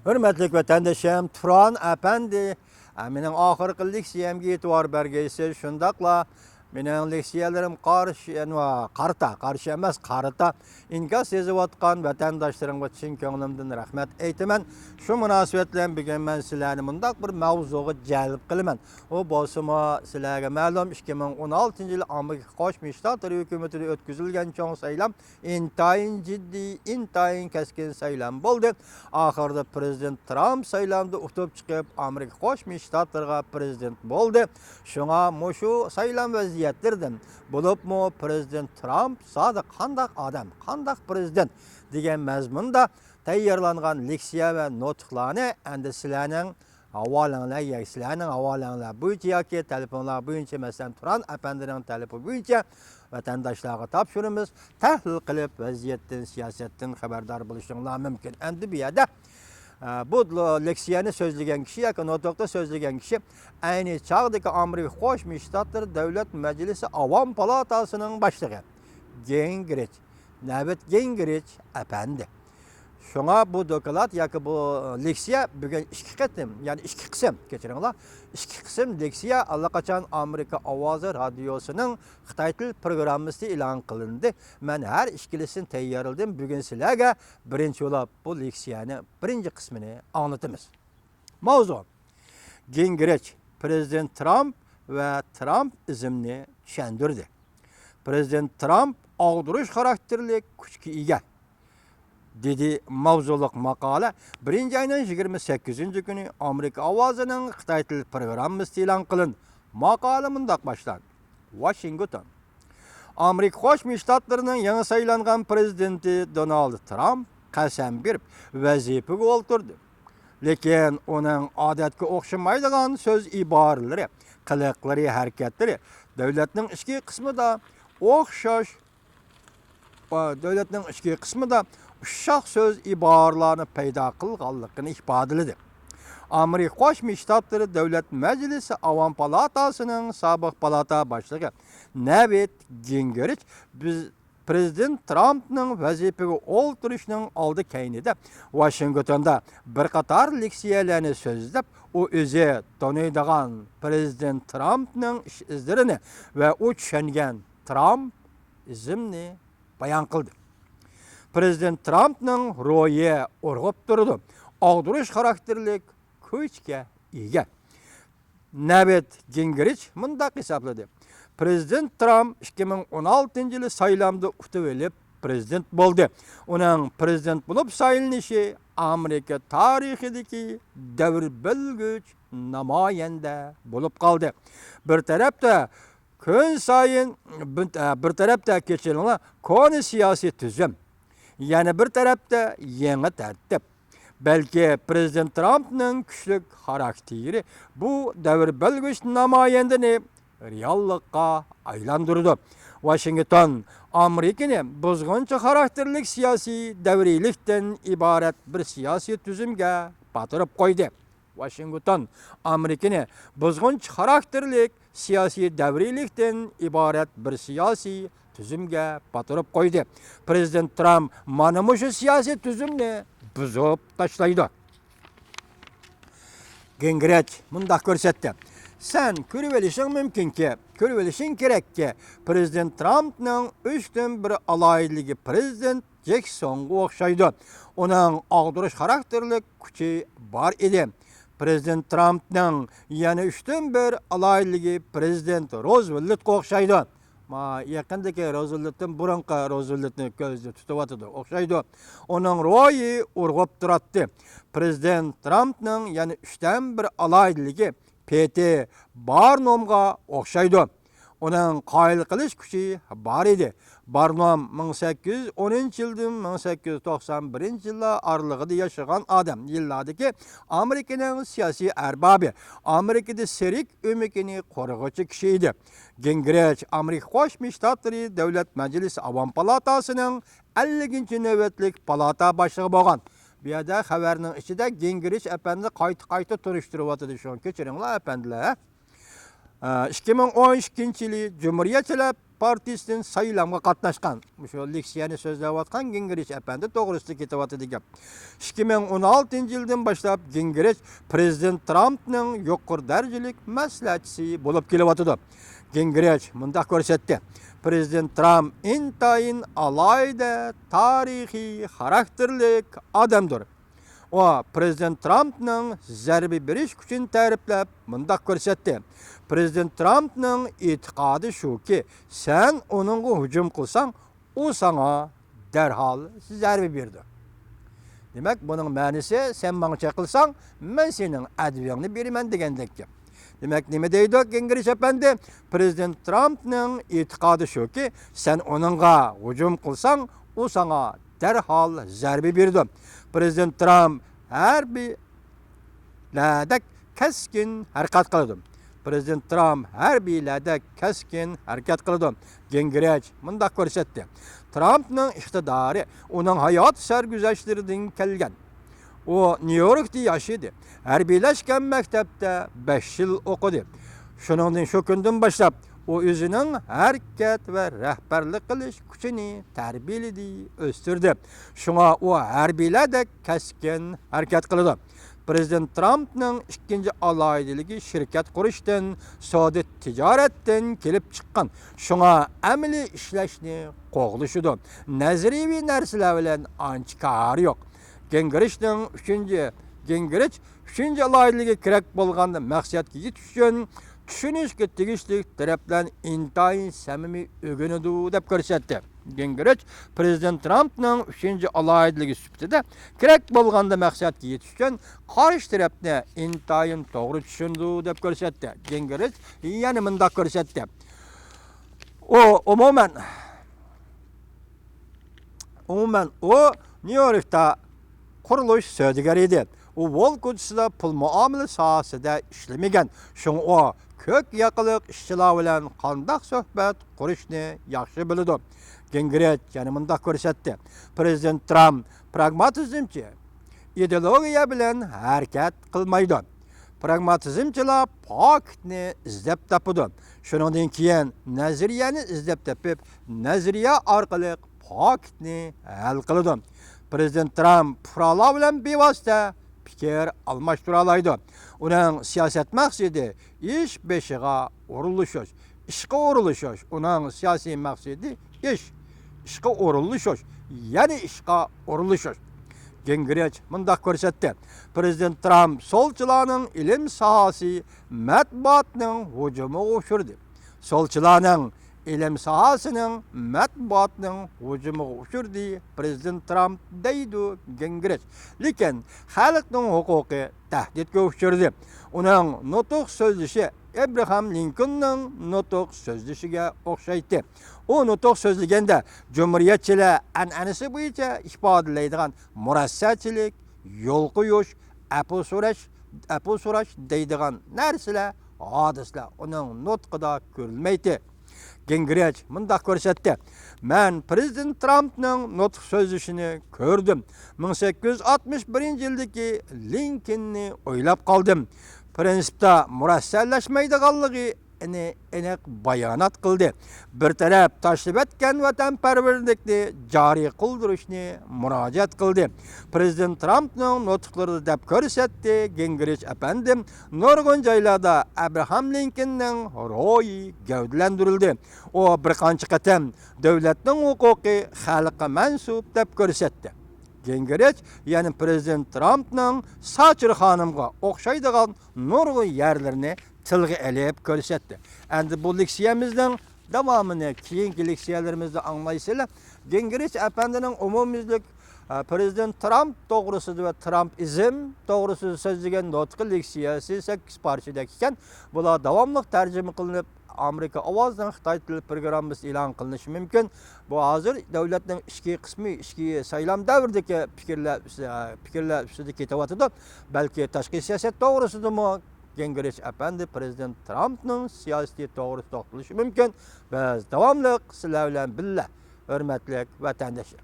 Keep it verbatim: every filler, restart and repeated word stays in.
ھۆرمەتلىك ۋەتەندىشىم تۇران ئەپەندى، ئە، مېنىڭ ئاخىرقى لېكسىيەمگە ئېتىبار بەرگەيسىز، شۇنداقلا مېنىڭ لېكسىيەلىرىم قارشى، يەنى قارىتا، قارشى ئەمەس، قارىتا ئىنكاس يېزىۋاتقان ۋەتەنداشلىرىمغا چىن كۆڭلۈمدىن رەھمەت ئېيتىمەن. شۇ مۇناسىۋەت بىلەن بۈگۈن مەن سىلەرنى مۇنداق بىر ماۋزۇغا جەلپ قىلىمەن. ئۇ بولسىمۇ سىلەرگە مەلۇم، ئىككى مىڭ ئون ئالتىنچى يىل ئامېرىكا قوشما شتاتلىرى ھۆكۈمىتىدە ئۆتكۈزۈلگەن چوڭ سايلام ئىنتايىن جىددىي، ئىنتايىن كەسكىن سايلام بولدى. ئاخىرىدا پىرېزىدېنت ترامپ سايلامدا ئۇتۇپ چىقىپ، ئامېرىكا قوشما شتاتلىرىغا پىرېزىدېنت بولدى. شۇڭا مۇشۇ سايلام ۋەزىيەتلىرىدىن، بولۇپمۇ پىرېزىدېنت ترامپ زادى قانداق ئادەم، قانداق پىرېزىدېنت دېگەن مەزمۇندا تەييارلانغان لېكسىيە ۋە نۇتۇقلارنى ئەمدى سىلەرنىڭ ھاۋالەڭلار، يا سىلەرنىڭ ھاۋالەڭلار بويىچە ياكى تېلېفونلار بويىچە، مەسىلەن، تۇران ئەپەندىنىڭ تېلېفونى بويىچە ۋەتەنداشلارغا تاپشۇرىمىز. تەھلىل قىلىپ، ۋەزىيەتتىن، سىياسەتتىن خەۋەردار بولۇشۇڭلار مۇمكىن. ئەمدى بۇ يەردە، ئە، بۇ لېكسىيەنى سۆزلىگەن كىشى ياكى نۇتۇقتا سۆزلىگەن كىشى ئەينى چاغدىكى ئامېرىكا قوشما شتاتلىرى دۆلەت مەجلىسى ئاۋام پالاتاسىنىڭ باشلىقى گىنگرىچ، نەۋىت گىنگرىچ ئەپەندى. شۇڭا بۇ دوكلات ياكى بۇ لېكسىيە بۈگۈن ئىككى قېتىم، يەنى ئىككى قىسىم، كەچۈرۈڭلار، ئىككى قىسىم لېكسىيە ئاللىقاچان ئامېرىكا ئاۋازى رادىيوسىنىڭ خىتاي تىل پروگراممىسىدا ئېلان قىلىندى. مەن ھەر ئىككىلىسىنى تەييارلىدىم. بۈگۈن سىلەرگە بىرىنچى بولاپ بۇ لېكسىيەنى بىرىنچى قىسمىنى ئاڭلىتىمىز. ماۋزۇ: گىنگرىچ پىرېزىدېنت ترامپ ۋە ترامپىزمنى چۈشەندۈردى. پىرېزىدېنت ترامپ ئاغدۇرۇش خاراكتېرلىك كۈچكە ئىگە، دېدى ماۋزۇلۇق ماقالە بىرىنچى ئاينىڭ يىگىرمە سەككىزىنچى كۈنى ئامېرىكا ئاۋازىنىڭ خىتاي تىل پروگراممىسىدا ئېلان قىلىندى. ماقالە مۇنداق باشلاندى: ۋاشىنگتون. ئامېرىكا قوشما شتاتلىرىنىڭ يېڭى سايلانغان پىرېزىدېنتى دونالد ترامپ قەسەم بېرىپ ۋەزىپىگە ئولتۇردى. لېكىن ئۇنىڭ ئادەتكە ئوخشىمايدىغان سۆز ئىبارىلىرى، قىلىقلىرى، ھەرىكەتلىرى دۆلەتنىڭ ئىچكى قىسمىدا ئوخشاش، دۆلەتنىڭ ئىچكى قىسمىدا ئۇششاق سۆز ئىبارىلەرنى پەيدا قىلغانلىقىنى ئىپادىلىدى. ئامېرىكا قوشما شتاتلىرى دۆلەت مەجلىسى ئاۋام پالاتاسىنىڭ سابىق پالاتا باشلىقى نەۋىت گىنگرىچ بىز پىرېزىدېنت ترامپنىڭ ۋەزىپىگە ئولتۇرۇشىنىڭ ئالدى كەينىدە ۋاشىنگتوندا بىر قاتار لېكسىيەلەرنى سۆزلەپ، ئۇ ئۆزى تونۇيدىغان پىرېزىدېنت ترامپنىڭ ئىش ئىزلىرىنى ۋە ئۇ چۈشەنگەن ترامپىزمنى بايان قىلدى. پىرېزىدېنت ترامپنىڭ روھى ئۇرغۇپ تۇرىدۇ. ئاغدۇرۇش خاراكتېرلىك كۈچكە ئىگە. نەۋىت گىنگرىچ مۇنداق ھېسابلىدى: پىرېزىدېنت ترامپ ئىككى مىڭ ئون ئالتىنچى يىلى سايلامدا ئۇتۇۋېلىپ پىرېزىدېنت بولدى. ئۇنىڭ پىرېزىدېنت بولۇپ سايلىنىشى ئامېرىكا تارىخىدىكى دەۋر بۆلگۈچ نامايەندە بولۇپ قالدى. بىر تەرەپتە كۈن سايىن، بىر، بىر تەرەپتە كېچىلىڭلار كونا سىياسىي تۈزۈم، يەنە بىر تەرەپتە يېڭى تەرتىپ. بەلكى پىرېزىدېنت ترامپنىڭ كۈچلۈك خاراكتېرى بۇ دەۋر بۆلگۈچ نامايەندىنى رېئاللىققا ئايلاندۇرىدۇ. ۋاشىنگتون ئامېرىكىنى بۇزغۇنچى خاراكتېرلىك سىياسىي دەۋرىيلىكتىن ئىبارەت بىر سىياسىي تۈزۈمگە پاتۇرۇپ قويدى. ۋاشىنگتون ئامېرىكىنى بۇزغۇنچى خاراكتېرلىك سىياسىي دەۋرىيلىكتىن ئىبارەت بىر سىياسىي تۈزۈمگە پاتۇرۇپ قويدى. پىرېزىدېنت ترامپ مانا مۇشۇ سىياسىي تۈزۈمنى بۇزۇپ تاشلايدۇ. گىنگرىچ مۇنداق كۆرسەتتى: سەن كۆرۈۋېلىشىڭ مۇمكىنكى، كۆرۈۋېلىشىڭ كېرەككى، پىرېزىدېنت ترامپنىڭ ئۈچتىن بىر ئالاھىدىلىكى پىرېزىدېنت جېكسونغا ئوخشايدۇ. ئۇنىڭ ئاغدۇرۇش خاراكتېرلىك كۈچى بار ئىدى. پىرېزىدېنت ترامپنىڭ يەنە ئۈچتىن بىر ئالاھىدىلىكى پىرېزىدېنت روزۋېلتقا ئوخشايدۇ. ما، يېقىندىكى روزۋېلتتىن بۇرۇنقى روزۋېلتنى كۆزدە تۇتۇۋاتىدۇ، ئوخشايدۇ. ئۇنىڭ روھى ئۇرغۇپ تۇراتتى. پىرېزىدېنت ترامپنىڭ يەنە ئۈچتىن بىر ئالاھىدىلىكى پېتى بارنومغا ئوخشايدۇ. ئۇنىڭ قايىل قىلىش كۈچى بار ئىدى. بارنوم مىڭ سەككىز يۈز ئونىنچى يىلدىن مىڭ سەككىز يۈز توقسان بىرىنچى يىللار ئارىلىقىدا ياشىغان ئادەم، يىللاردىكى ئامېرىكىنىڭ سىياسىي ئەربابى، ئامېرىكىدا سېرك ئۆمىكىنى قورۇغۇچى كىشى ئىدى. گىنگرىچ ئامېرىكا قوشما شتاتلىرى دۆلەت مەجلىسى ئاۋام پالاتاسىنىڭ ئەللىكىنچى نۆۋەتلىك پالاتا باشلىقى بولغان. بۇ يەردە خەۋەرنىڭ ئىچىدە گىنگرىچ ئەپەندى قايتا-قايتا تونۇشتۇرۇۋاتىدۇ، شۇڭا كەچۈرۈڭلار ئەپەندىلەر. ئىككى مىڭ ئون ئىككىنچى يىلى جۇمھۇرىيەتچىلەر پارتىيىسىدىن سايلامغا قاتناشقان. مۇشۇ لېكسىيەنى سۆزلەۋاتقان گىنگرىچ ئەپەندى توغرىسىدا كېتىۋاتىدۇ گەپ. ئىككى مىڭ ئون ئالتىنچى يىلدىن باشلاپ گىنگرىچ پرېزىدېنت ترامپنىڭ يۇقىرى دەرىجىلىك مەسلىھەتچىسى بولۇپ كېلىۋاتىدۇ. گىنگرىچ مۇنداق كۆرسەتتى: پرېزىدېنت ترامپ ئىنتايىن ئالاھىدە تارىخىي خاراكتېرلىك ئادەمدۇر. ئۇ پرېزىدېنت ترامپنىڭ زەربە بېرىش كۈچىنى تەرىپلەپ مۇنداق كۆرسەتتى: پرېزىدېنت ترامپنىڭ ئېتىقادى شۇكى، سەن ئۇنىڭغا ھۇجۇم قىلساڭ، ئۇ ساڭا دەرھال زەربە بېرىدۇ. دېمەك، بۇنىڭ مەنىسى، سەن ماڭا چېقىلساڭ، مەن سېنىڭ ئەدۋىڭنى بېرىمەن دېگەندەك گەپ. دېمەك، نېمە دەيدۇ گىنگرىچ ئەپەندى؟ پرېزىدېنت ترامپنىڭ ئېتىقادى شۇكى، سەن ئۇنىڭغا ھۇجۇم قىلساڭ، ئۇ ساڭا دەرھال زەربە بېرىدۇ. پرېزىدېنت ترامپ ھەربىيلەردەك كەسكىن ھەرىكەت قىلىدۇ. پرېزىدېنت ترامپ ھەربىيلەردەك كەسكىن ھەرىكەت قىلىدۇ. گىنگرىچ مۇنداق كۆرسەتتى: ترامپنىڭ ئىقتىدارى ئۇنىڭ ھايات سەرگۈزەشتلىرىدىن كەلگەن. ئۇ نيۇ يوركتا ياشىدى، ھەربىيلەشكەن مەكتەپتە بەش يىل ئوقۇدى. شۇنىڭدىن، شۇ كۈندىن باشلاپ ئۇ ئۆزىنىڭ ھەرىكەت ۋە رەھبەرلىك قىلىش كۈچىنى تەربىيەلىدى، ئۆستۈردى. شۇڭا ئۇ ھەربىيلەردەك كەسكىن ھەرىكەت قىلىدۇ. پرېزىدېنت ترامپنىڭ ئىككىنچى ئالاھىدىلىكى شىركەت قۇرۇشتىن، سودا تىجارەتتىن كېلىپ چىققان. شۇڭا ئەمەلىي ئىشلەشنى قوغلىشىدۇ. نەزەرىيىۋى نەرسىلەر بىلەن ئانچە كارى يوق. گىنگرىچنىڭ ئۈچىنچى، گىنگرىچ ئۈچىنچى ئالاھىدىلىكى كېرەك بولغاندا مەقسەتكە يېتىش ئۈچۈن چۈشىنىشكە تېگىشلىك تەرەپلەرنى ئىنتايىن سەمىمىي ئۆگىنىدۇ، دەپ كۆرسەتتى. گىنگرىچ پرېزىدېنت ترامپنىڭ ئۈچىنچى ئالاھىدىلىكى سۈپىتىدە كېرەك بولغاندا مەقسەتكە يېتىش ئۈچۈن قارشى تەرەپنى ئىنتايىن توغرا چۈشىنىدۇ، دەپ كۆرسەتتى. گىنگرىچ يەنە مۇنداق كۆرسەتتى. ئۇ ئومۇمەن، ئومۇمەن ئۇ نيۇ يوركتا قۇرۇلۇش سودىگىرى ئىدى. ئۇ ۋول كوچىسىدا پۇل مۇئامىلە ساھەسىدە ئىشلىمىگەن. شۇڭا ئۇ كۆك ياقىلىق ئىشچىلار بىلەن قانداق سۆھبەت قۇرۇشنى ياخشى بىلىدۇ. گىنگرىچ يەنە مۇنداق كۆرسەتتى: پرېزىدېنت ترامپ پراگماتىزمچى، ئىدېئولوگىيە بىلەن ھەرىكەت قىلمايدۇ. پراگماتىزمچىلار پاكىتنى ئىزدەپ تاپىدۇ. شۇنىڭدىن كېيىن نەزەرىيەنى ئىزدەپ تېپىپ، نەزەرىيە ئارقىلىق پاكىتنى ھەل قىلىدۇ. پرېزىدېنت ترامپ پۇقرالار بىلەن بىۋاسىتە پىكىر ئالماشتۇرالايدۇ. ئۇنىڭ سىياسەت مەقسىتى ئىش بېشىغا ئورۇنلىشىش، ئىشقا ئورۇنلىشىش. ئۇنىڭ سىياسىي مەقسىتى ئىش، ئىشقا ئورۇنلىشىش، يەنە ئىشقا ئورۇنلىشىش. گىنگرىچ مۇنداق كۆرسەتتى: پرېزىدېنت ترامپ سولچىلارنىڭ ئىلىم ساھەسى مەتبۇئاتنىڭ ھۇجۇمىغا ئۇچرىدى. سولچىلارنىڭ ئىلىم ساھەسىنىڭ مەتبۇئاتنىڭ ھۇجۇمىغا ئۇچرىدى، پرېزىدېنت ترامپ، دەيدۇ گىنگرىچ. لېكىن خەلقنىڭ ھوقۇقى تەھدىتكە ئۇچرىدى. ئۇنىڭ نۇتۇق سۆزلىشى ئەبراھام لىنكولننىڭ نۇتۇق سۆزلىشىگە ئوخشايتتى. ئۇ نۇتۇق سۆزلىگەندە جۇمھۇرىيەتچىلەر ئەنئەنىسى بويىچە ئىپادىلەيدىغان مۇرەسسەچىلىك، يول قويۇش، ئەپۇ سوراش، ئەپۇ سوراش دەيدىغان نەرسىلەر، ھادىسىلەر ئۇنىڭ نۇتقىدا كۆرۈلمەيتتى. گىنگرىچ مۇنداق كۆرسەتتى: مەن پرېزىدېنت ترامپنىڭ نۇتۇق سۆزلىشىنى كۆردۈم. مىڭ سەككىز يۈز ئاتمىش بىرىنچى يىلدىكى لىنكولننى ئويلاپ قالدىم. پرىنسىپتا مۇرەسسەلەشمەيدىغانلىقىنى ئېنىق بايانات قىلدى. بىر تەرەپ تاشلىۋەتكەن ۋەتەنپەرۋەرلىكنى جارى قىلدۇرۇشنى مۇراجىئەت قىلدى. پرېزىدېنت ترامپنىڭ نۇتۇقلىرىدا، دەپ كۆرسەتتى گىنگرىچ ئەپەندىم، نۇرغۇن جايلاردا ئەبراھام لىنكولننىڭ روھى گەۋدىلەندۈرۈلدى. ئۇ بىر قانچە قېتىم دۆلەتنىڭ ھوقۇقى خەلققە مەنسۇپ، دەپ كۆرسەتتى. گىنگرىچ يەنە پرېزىدېنت ترامپنىڭ ساچىر خانىمغا ئوخشايدىغان نۇرغۇن يەرلىرىنى تىلغا ئېلىپ كۆرسەتتى. ئەمدى بۇ لېكسىيەمىزنىڭ داۋامىنى كېيىنكى لېكسىيەلىرىمىزدە ئاڭلايسىلەر. گىنگرىچ ئەپەندىنىڭ ئومۇميۈزلۈك، ئە، پرېزىدېنت ترامپ توغرىسىدا ۋە ترامپىزم توغرىسىدا سۆزلىگەن نۇتقى لېكسىيەسى سەككىز پارچىدەك ئىكەن. بۇلار داۋاملىق تەرجىمە قىلىنىپ، ئامېرىكا ئاۋازىنىڭ خىتاي تىلى پروگراممىسىدا ئېلان قىلىنىشى مۇمكىن. بۇ ھازىر دۆلەتنىڭ ئىچكى قىسمى، ئىچكى سايلام دەۋرىدىكى پىكىرلەر ئۈس-، پىكىرلەر ئۈستىدە كېتىۋاتىدۇ. بەلكى تاشقى سىياسەت توغرىسىدىمۇ گىنگرىچ ئەپەندى پرېزىدېنت ترامپنىڭ سىياسىتى توغرىسىدا توختىلىشى مۇمكىن. بىز داۋاملىق سىلەر بىلەن بىللە، ھۆرمەتلىك ۋەتەنداشلار.